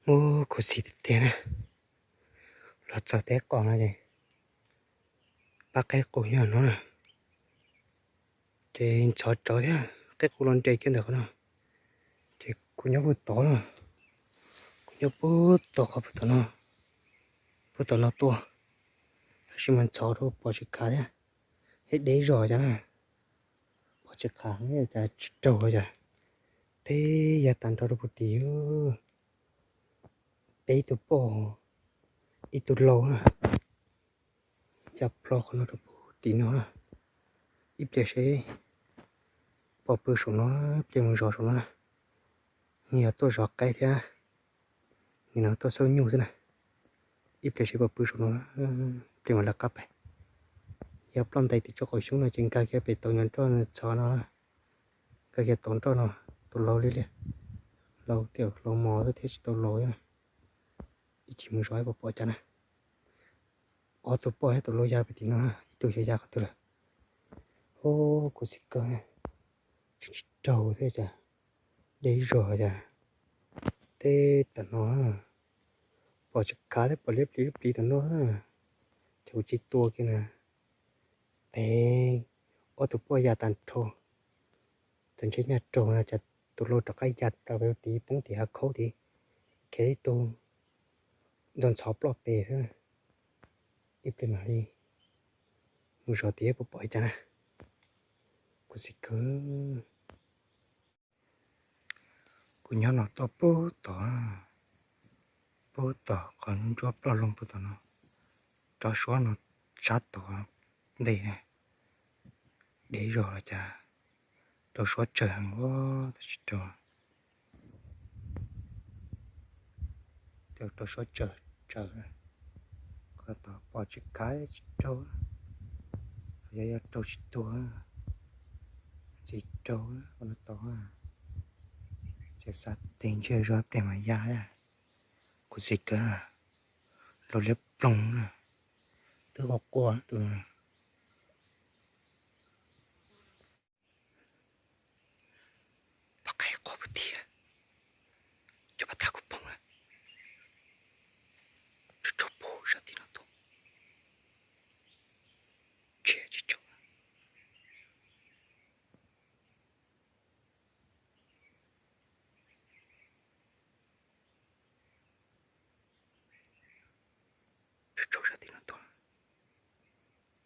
Ub, khuv xim tiag tiag na. Los txog teb qos no ces pab qeb qus nyob no na. Ces ntxhov tsawv thiab, qeb qus los nres kiag ntawm qhov no. Ces kuv nyob puag tod na, kuv nyob puag tod qhov puag tom no, puag tom no tuaj, tab sis mas ntxhov rau pom tsis khav thiab, thiab deb zog cas na. Pom tsis khav, cas tsis raug cas, teb ya tag nrho rau puag tid. Peb tug poj, ib tug lau na, ya plho qhov no rau puag tim no na. Ib pliag seb pom pw saum no, ib pliag mus zov saum no na. Yog tuaj zov qaib thiab, nim no tuaj xauj nyuj xwb na. Ib pliag seb pom pw saum no, ib pliag mam lawv qab pais. Yog ploj ntais tim tsob qaum xyoob no ces nkag kiag pem tau nyob nroj txhov no, nkag kiag tau nroj no, tau laus li li. Laus tiam laus mos xwb thiab tsis tau laus. Ib chim mus zov ib pom pom cas na. Ob tug poj thiab tus lau ya pem tim no, ib tug xyov ya qhov twg lawm. Ub, khuv xim kawg, tsis raug thiab cas, deb zog cas. Teb tam no pom tsis khav thiab pom liab pliv liab pliv tam no na. Ces kuv cia tua kiag na. Pem ob tug poj ya tag nrho, txawm ntshe nyaj raug na, cas tus lau rov qab ya plaws pem tid poob tim hav khaub tid, khiav ib tug nto ntxhov ploj pem xwb. Ib pliag mam li mus zov tias puas pom li cas na. Khuv xim kawg. Kuv nyob no tuaj pub tod, pub tod qhov ntsuab ploj loo pub tod no, rov suab no sab tod ntej, deb zog los cas, rau suab tsawg heev ua tab sis rau, rau suab tsawg tsawg, qhov tod pom tsis khav tsis raug, yog yog raug tsis tuag, txiv raug qhov no tod, txiv xav tes ntshe zog pliag mas ya. Khuv xim kawg, laus liab ploog na, twb qua qua tus no. Pab qheb qhov pug tiag, cov pab tag kuv phoom na, tsaug pug sab tim no tuaj, tsis tsaug. Tsaug sab tim no tuaj,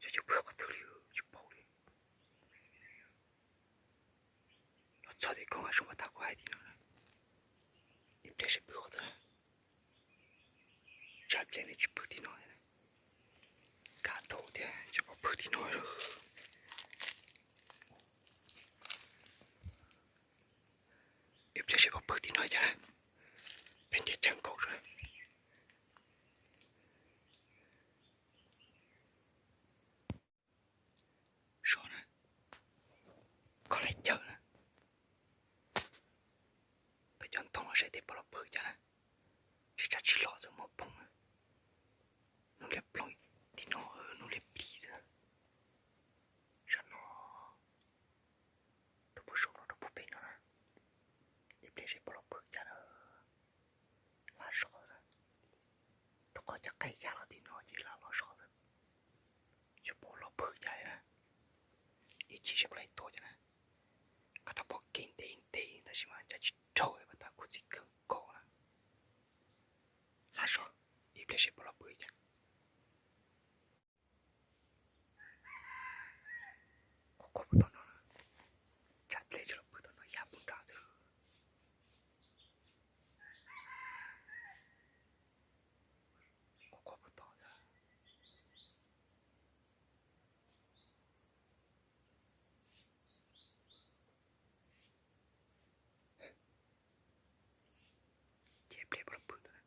xyov yog pw qhov twg li tsis paub li. Los txog tim koob hav zoov uas tag kuv hais tim no, ib pliag seb pw qhov twg. Tsam pliag nws tsis pw tim no, kav rau tias tsis pom pw tim no. Ib pliag seb pom pw tim no cas, peb ntiag cav nkaus. Sov na, koj laij cawm na, peb cov ntoo saib tes pom los pw cas na, tsis tsam tsis los txawm muab phoom na. Hnub liab ploog tim no, hnub liab plis xwb. Sab no, rau puag saum no rau puag pem no na, ib pliag seb pom los pw cas na. Lam zov, rau qhov cov qaib ya los tim no ces lam los zov, xyov pom los pw cas na. Ib chim seb pom los tua cas na. Qhov no pom kev ntev ntev tab sis mas cas tsis raug, pas tas khuv xim kawg nkaus na. Lam zov, ib pliag seb pom los pw cas. Qhov qhov puag tom no, tsam ple tsis los pw tom no ya puag nram xwb. Qhov qhov puag tom, ces pliag pom los pw tom na.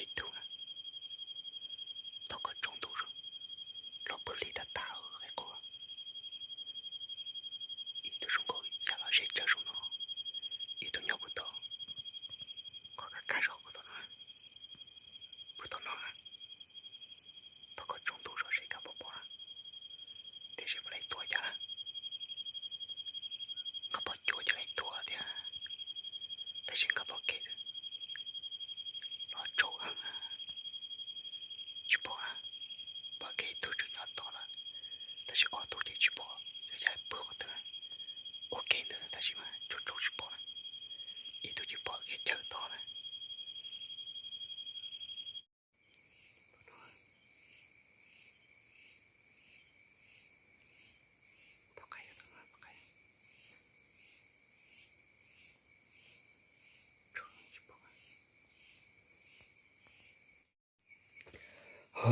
ib tug na. Thov koj tsaus ntuj los pw hli tag tag qe qub. Ib tug zoo nkauj yam los zeb tsawv zoo no, ib tug nyob puag tom qhov kaj kaj zog puag tom no, puag tom no na. Thov koj tsaus ntuj zog seb koj puas pom, tiam sis puas laib tuag cas na. Nkawd pom cuav ces laib tuag tiag, tab sis nkawd pom kev los tsaus heev na, tsis pom na. Pom kev ib tug tseem nyob tod lawm, tab sis ob tug ces tsis pom yog yav pw qhov twg. Ua ke ntawd tab sis mas tsaus tsaus tsis pom na, ib tug ces pom kev chaw tod na.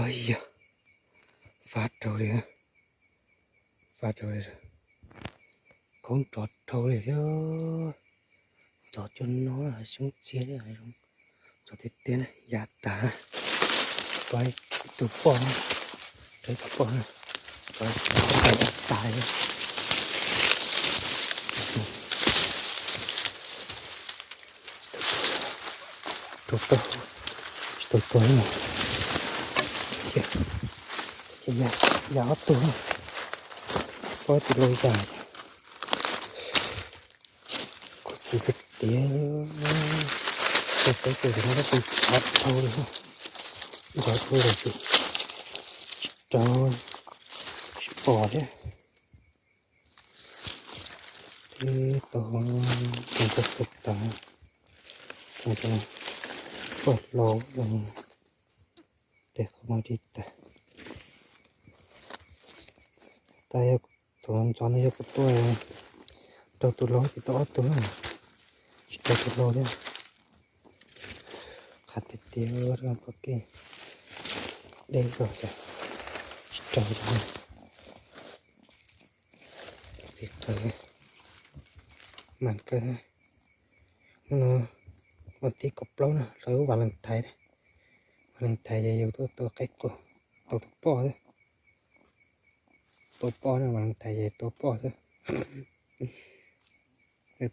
Yog, fab rau li, fab rau li, koob nrov rau li thiab. Nrov cuag no xyoob txiag thiab, nrov tiag tiag na, ya tas. Pom ib tug poj, ib tug poj, pom ya tas. Tsis tau tuag, tsis tau tuag li. Ces ya ob tug, pom tus laus ya. Khuv xim tiag tias, peb tus no tab sis nrov dhau li, nrov dhau li, tsis raug, tsis pom thiab. Tib tug, tug tag, tug poj hlau, tes qhov muag tib tag. Tab tus ntxov no yog kuv tua raug tus laus ces tau ob tug, tsis raug tus laus thiab. Qhov tiag tias pom kev deb zog ces tsis raug li. Tiv qawv mas kawg. Hnub no vas thib kaum plaub na, sawv Valentine, Valentine ces yus tuaj tua qaib qus, tau tus poj xwb. Tua poj na, Valentine ces tua poj xwb.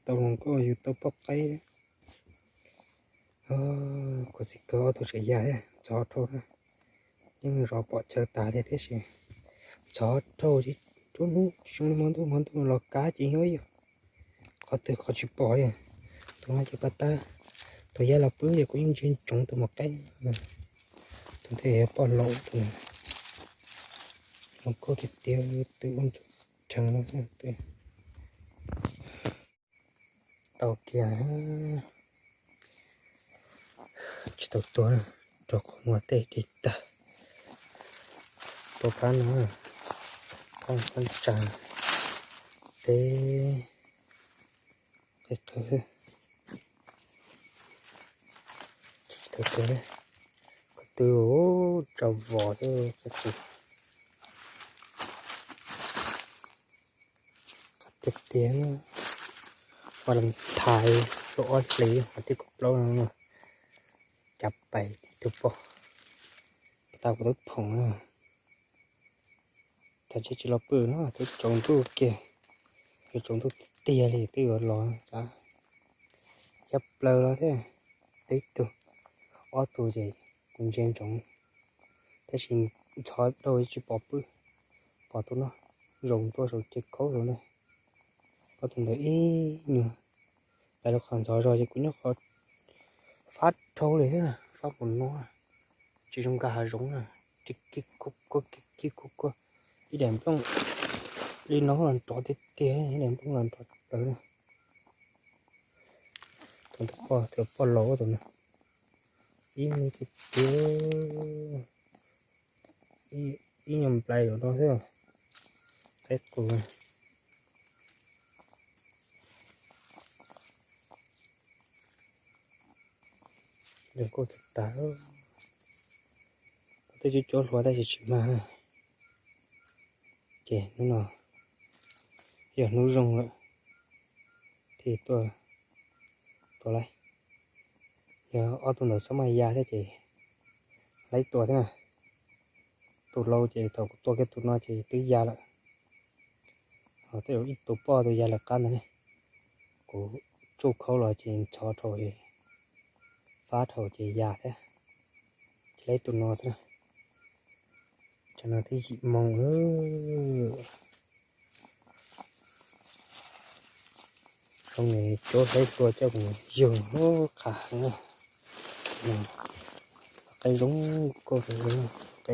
Tau hluas nkauj yus tua poj qaib. Khuv xim kawg, ob tug tseem ya thiab, ntxhov dhau na. Yeej zov pom chaw tas li tiam sis ntxhov dhau ces tsuas hnub xyoo li hmo ntuj, hmo ntuj los kav ces yog qhov twg qhov tsis pom li. Tus no ces pab tab, tus yab los pw ces kuv yeej ntsia ntsoov tus mos qaib. Tus ntej poj laus tus no, hluas nkauj tiag tiag, twb ua ntsuj rhees no xwb. Tau kiag, tsis tau tuag, rau qhov muag tej dig tag. Tua phab no, phab tsa teb qe qhawv xwb. Tsis tau tuag, ko tw tsa vos xwb. Qhov tiag tiag, Valentine lub ob hlis vas thib kaum plaub no, cav pais tib tug poj, tau kuv twb phoom na. Tag tsis tsis los pw no twb tsaus ntuj kiag, twb tsaus ntuj tiag tiag li twb yuav los, cab plaws los thiab. Ib tug, ob tug ces kuv ntsia ntsoov, tab sis ntxhov dhau tsis pom pw. Pom tus no zaum ntua saum ceg khaub saum ntawd, ob tug ntawd ib nyuag lawv rau qhov ntxhov zog ces kuv nyob qhov fab dhau li thiab, fab mus no tsis zoo nkag hav zoov na, kig kig kuj kuj, kig kig kuj kuj, ib daim nplooj li no los nrov tiag tiag, ib daim nplooj los nrov plaws na. Tus poj, tus poj laus tus no, ib me tiag tiag, ib nyuag nplai zaum no xwb, qaib qus. Zoo nkauj tag tag, kuv twb cuab cuab hlua tab sis tsis mag na. Ces hnub no yog hnub zoo lawm, thiaj tuaj tua laib. Yog ob tug ntawd xob maj ya thiab ces laib tua thiab na. Tus hlau ces thaum kuv tua kiag tus no ces twb ya lawm. Ho tej zaum ib tus poj tus ya lawm qab ntag ne. Kuv tsuj khaub los ces ntxhov dhau, fab dhau ces ya thiab. Ces laib tus no xwb na. Tsam no twb yim moos lawm. Zoo ne, cuab hleb hlua coj mus yug lub qhov heev. Qe zoo nkauj, qe